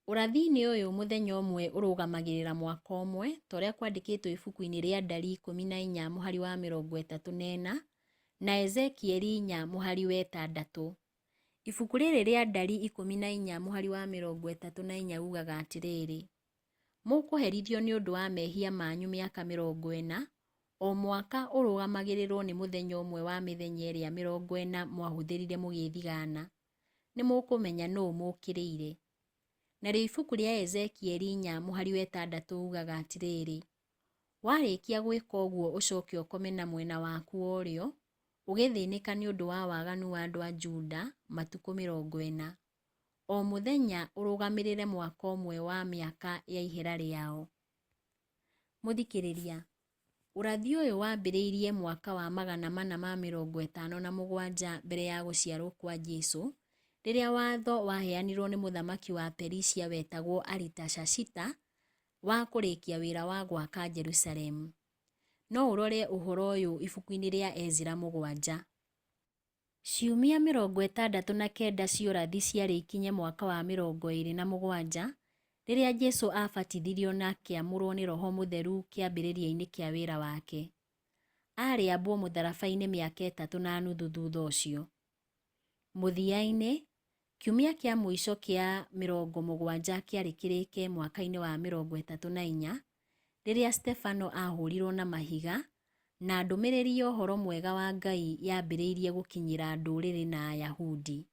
Speaker 2: Ũrathi-inĩ ũyũ mũthenya ũmwe ũrũgamagĩrĩra mwaka ũmwe ta ũrĩa kwandĩkĩtwo ibuku-inĩ rĩa Ndari 14 mũhari wa 34 na Ezekieli 4 mũhari wa 6. Ibuku rĩrĩ rĩa Ndari 14 mũhari wa 34 ugaga atĩrĩrĩ, Mũkũherithio nĩ ũndũ wa mehia manyu mĩaka 40, o mwaka ũrũgamagĩrĩrwo nĩ mũthenya ũmwe wa mĩthenya ĩrĩa 40 mwahũthĩrire mũgĩthigana. Nĩ mũkũmenya nũũ mũũkĩrĩire. Narĩo ibuku rĩa Ezekieli 4 mũhari wa 6 ugaga atĩrĩrĩ, Warĩkia gwĩka ũguo ũcoke ũkome na mwena waku wa ũrĩo, ũgĩthĩnĩka nĩ ũndũ wa waganu wa andũ a Juda matukũ 40, o mũthenya ũrũgamĩrĩre mwaka ũmwe wa mĩaka ya ihera rĩao. Mũthikĩrĩria, ũrathi ũyũ wambĩrĩirie mwaka wa 457 mbere ya gũciarwo kwa Jesu, rĩrĩa watho waheanirwo nĩ mũthamaki wa Perisia wetagwo Aritashashita wa kũrĩkia wĩra wa gwaka Jerusalemu. No ũrore ũhoro ũyũ ibuku-inĩ rĩa Ezira 7. Ciumia 69 cia ũrathi ciarĩ ikinye mwaka wa 27 rĩrĩa Jesu abatithirio na akĩamũrwo nĩ Roho Mũtheru kĩambĩrĩria-inĩ kĩa wĩra wake. Aarĩ ambwo mũtharaba-inĩ mĩaka 3.5 thutha ũcio. Mũthia-inĩ, kiumia kĩa mũico kĩa 70 kĩarĩ kĩrĩke mwaka-inĩ wa 34 rĩrĩa Stefano ahũrirwo na mahiga na ndũmĩrĩri ya ũhoro mwega wa Ngai yambĩrĩirie gũkinyĩra ndũrĩrĩ na Ayahudi.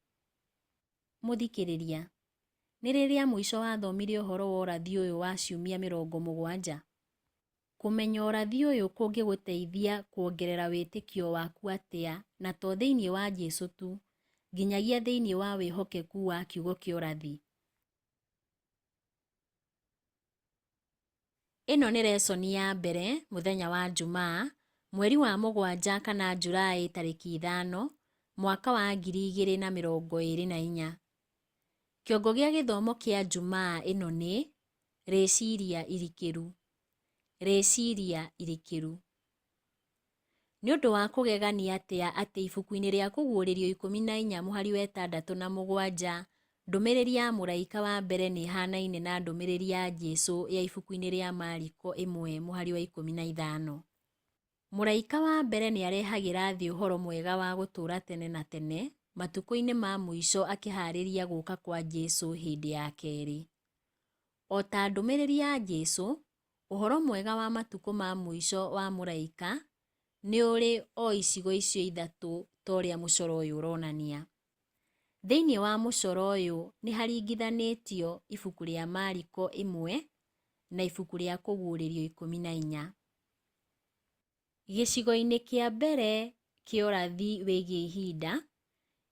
Speaker 2: Mũthikĩrĩria, nĩ rĩrĩa mũico wathomire ũhoro wa ũrathi ũyũ wa ciumia 70? Kũmenya ũrathi ũyũ kũngĩgũteithia kuongerera wĩtĩkio waku atĩa na to thĩinĩ wa Jesu tu, nginyagia thĩinĩ wa wĩhokeku wa kiugo kĩa ũrathi? Ĩno nĩ resoni ya mbere mũthenya wa Njumaa, mweri wa 7 kana Julaĩ tarĩki 5, mwaka wa 2024. Kĩongo gĩa gĩthomo kĩa Njumaa ĩno nĩ rĩciria irikĩru. Rĩciria irikĩru. Nĩ ũndũ wa kũgegania atĩa atĩ ibuku-inĩ rĩa Kũguũrĩrio 14 mũhari wa 6 na 7 ndũmĩrĩri ya mũraika wa mbere nĩ ĩhanaine na ndũmĩrĩri ya Jesu ya ibuku-inĩ rĩa Mariko 1 mũhari wa 15. Mũraika wa mbere nĩ arehagĩra thĩ ũhoro mwega wa gũtũũra tene na tene matukũ-inĩ ma mũico akĩhaarĩria gũka kwa Jesu hĩndĩ ya kerĩ. O ta ndũmĩrĩri ya Jesu, ũhoro mwega wa matukũ ma mũico wa mũraika nĩ ũrĩ o icigo icio ithatũ ta ũrĩa mũcoro ũyũ ũronania. Thĩinĩ wa mũcoro ũyũ nĩ haringithanĩtio ibuku rĩa Mariko 1 na ibuku rĩa Kũguũrĩrio 14. Gĩcigo-inĩ kĩa mbere kĩa ũrathi wĩgiĩ ihinda,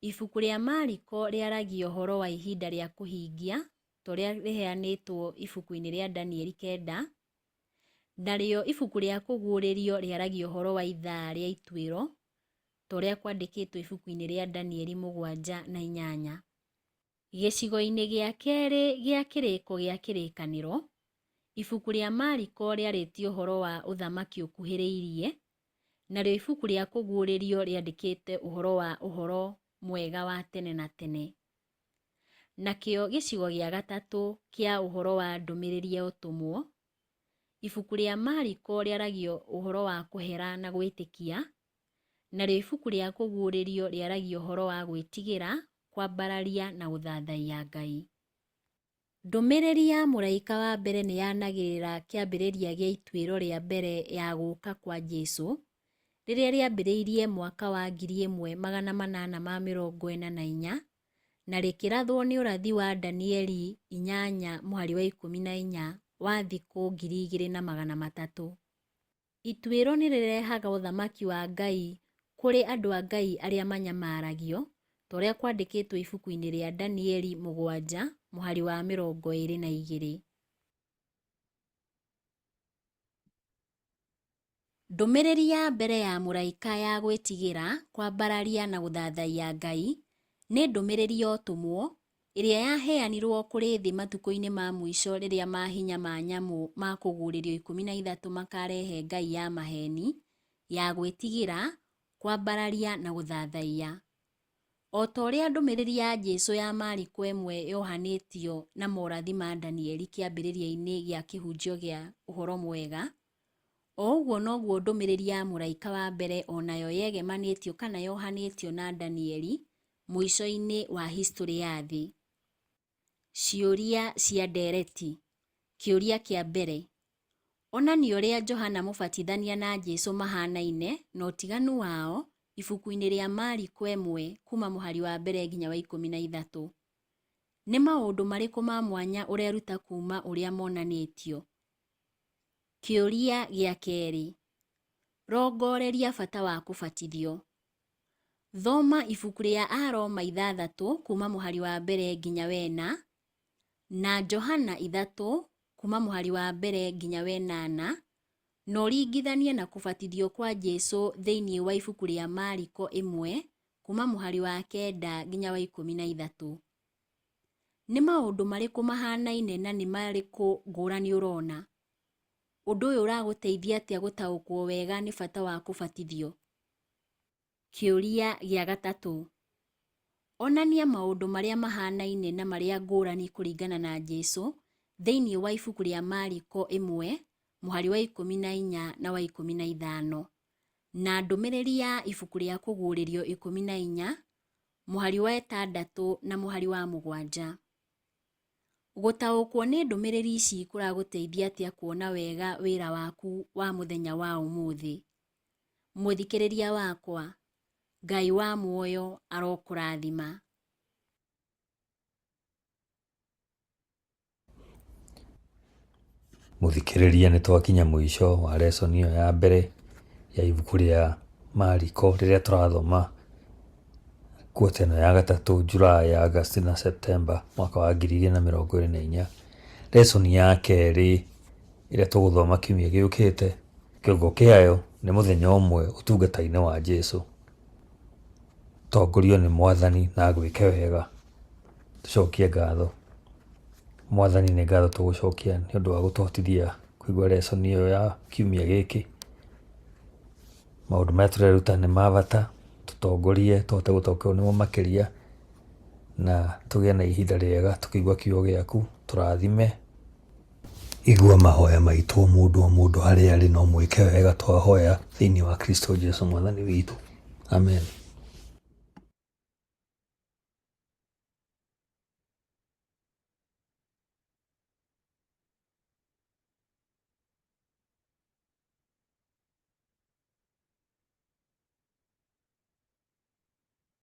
Speaker 2: ibuku rĩa Mariko rĩaragia ũhoro wa ihinda rĩa kũhingia ta ũrĩa rĩheanĩtwo ibuku-inĩ rĩa Danieli 9, narĩo ibuku rĩa Kũguũrĩrio rĩaragia ũhoro wa ithaa rĩa ituĩro ta ũrĩa kwandĩkĩtwo ibuku-inĩ rĩa Danieli 7 na 8. Gĩcigo-inĩ gĩa kerĩ gĩa kĩrĩko gĩa kĩrĩkanĩro, ibuku rĩa Mariko rĩarĩtie ũhoro wa ũthamaki ũkuhĩrĩirie, narĩo ibuku rĩa Kũguũrĩrio rĩandĩkĩte ũhoro wa ũhoro mwega wa tene na tene. Nakĩo gĩcigo gĩa gatatũ kĩa ũhoro wa ndũmĩrĩri ya ũtũmwo, ibuku rĩa Mariko rĩaragia ũhoro wa kũhera na gwĩtĩkia, narĩo ibuku rĩa Kũguũrĩrio rĩaragia ũhoro wa gwĩtigĩra, kwambararia na gũthathaiya Ngai. Ndũmĩrĩri ya mũraika wa mbere nĩ yanagĩrĩra kĩambĩrĩria gĩa ituĩro rĩa mbere ya gũka kwa Jesu, rĩrĩa rĩambĩrĩirie mwaka wa 1844 na rĩkĩrathwo nĩ ũrathi wa Danieli 8 mũhari wa 14 wa thikũ 2300. Ituĩro nĩ rĩrehaga ũthamaki wa Ngai kũrĩ andũ a Ngai arĩa manyamaragio, ta ũrĩa kwandĩkĩtwo ibuku-inĩ rĩa Danieli 7 mũhari wa 22. Ndũmĩrĩri ya mbere ya mũraika ya gwĩtigĩra, kwambararia na gũthathaiya Ngai, nĩ ndũmĩrĩri ya ũtũmwo, ĩrĩa yaheanirwo kũrĩ thĩ matukũ-inĩ ma mũico rĩrĩa mahinya ma nyamũ ma kũguũrĩrio 13 makarehe ngai ya maheeni ya gwĩtigĩra, kwambararia na gũthathaiya. O ta ũrĩa ndũmĩrĩri ya Jesu ya Mariko 1 yohanĩtio na morathi ma Danieli kĩambĩrĩria-inĩ gĩa kĩhunjio gĩa Ũhoro Mwega, o ũguo noguo ndũmĩrĩri ya mũraika wa mbere o nayo yegemanĩtio kana yohanĩtio na Danieli mũico-inĩ wa historĩ ya thĩ. Ciũria cia ndereti. Kĩũria kĩa mbere. Onania ũrĩa Johana Mũbatithania na Jesu mahanaine na ũtiganu wao ibuku-inĩ rĩa Mariko 1 kuuma mũhari wa mbere nginya wa 13. Nĩ maũndũ marĩkũ ma mwanya ũreruta kuuma ũrĩa monanĩtio? Kĩũria gĩa kerĩ. Rongoreria bata wa kũbatithio. Thoma ibuku rĩa Aroma 6 kuuma mũhari wa mbere nginya wena, na Johana 3 kuuma mũhari wa mbere nginya wenana, na ũringithanie na kũbatithio kwa Jesu thĩinĩ wa ibuku rĩa Mariko 1 kuuma mũhari wa 9 nginya wa 13. Nĩ maũndũ marĩkũ mahanaine na nĩ marĩkũ ngũrani ũrona? Ũndũ ũyũ ũragũteithia atĩa gũtaũkwo wega nĩ bata wa kũbatithio? Kĩũria gĩa gatatũ. Onania maũndũ marĩa mahanaine na marĩa ngũrani kũringana na Jesu thĩinĩ wa ibuku rĩa Mariko 1 mũhari wa 14 na wa 15, na ndũmĩrĩri ya ibuku rĩa Kũguũrĩrio 14 mũhari wa 6 na mũhari wa 7. Gũtaũkwo nĩ ndũmĩrĩri ici kũragũteithia atĩa kuona wega wĩra waku wa mũthenya wa ũmũthĩ? Mũthikĩrĩria wakwa, Ngai wa muoyo arokũrathima.
Speaker 1: Mũthikĩrĩria nĩ twakinya mũico wa lesson ĩyo ya mbere ya ibuku rĩa Mariko rĩrĩa tũrathoma quarter ĩno ya gatatũ July, August na September mwaka wa 2024. Lesson ya kerĩ ĩrĩa tũgũthoma kiumia gĩũkĩte, kĩongo kĩayo nĩ mũthenya ũmwe ũtungata-inĩ wa Jesu. Tongorio nĩ Mwathani na agwĩke wega. Tũcokie ngatho. Mwathani nĩ ngatho tũgũcokia nĩ ũndũ wa gũtũhotithia kũigua lesson ĩyo ya kiumia gĩkĩ. Maũndũ marĩa tũreruta nĩ ma bata, tũtongorie tũhote gũtaũkĩrwo nĩmo makĩria na tũgĩe na ihinda rĩega tũkĩigua kiugo gĩaku, tũrathime. Igua mahoya maitũ o mũndũ o mũndũ harĩa arĩ na ũmwĩke wega twahoya thĩinĩ wa Kristo Jesu mwathani witũ. Amen.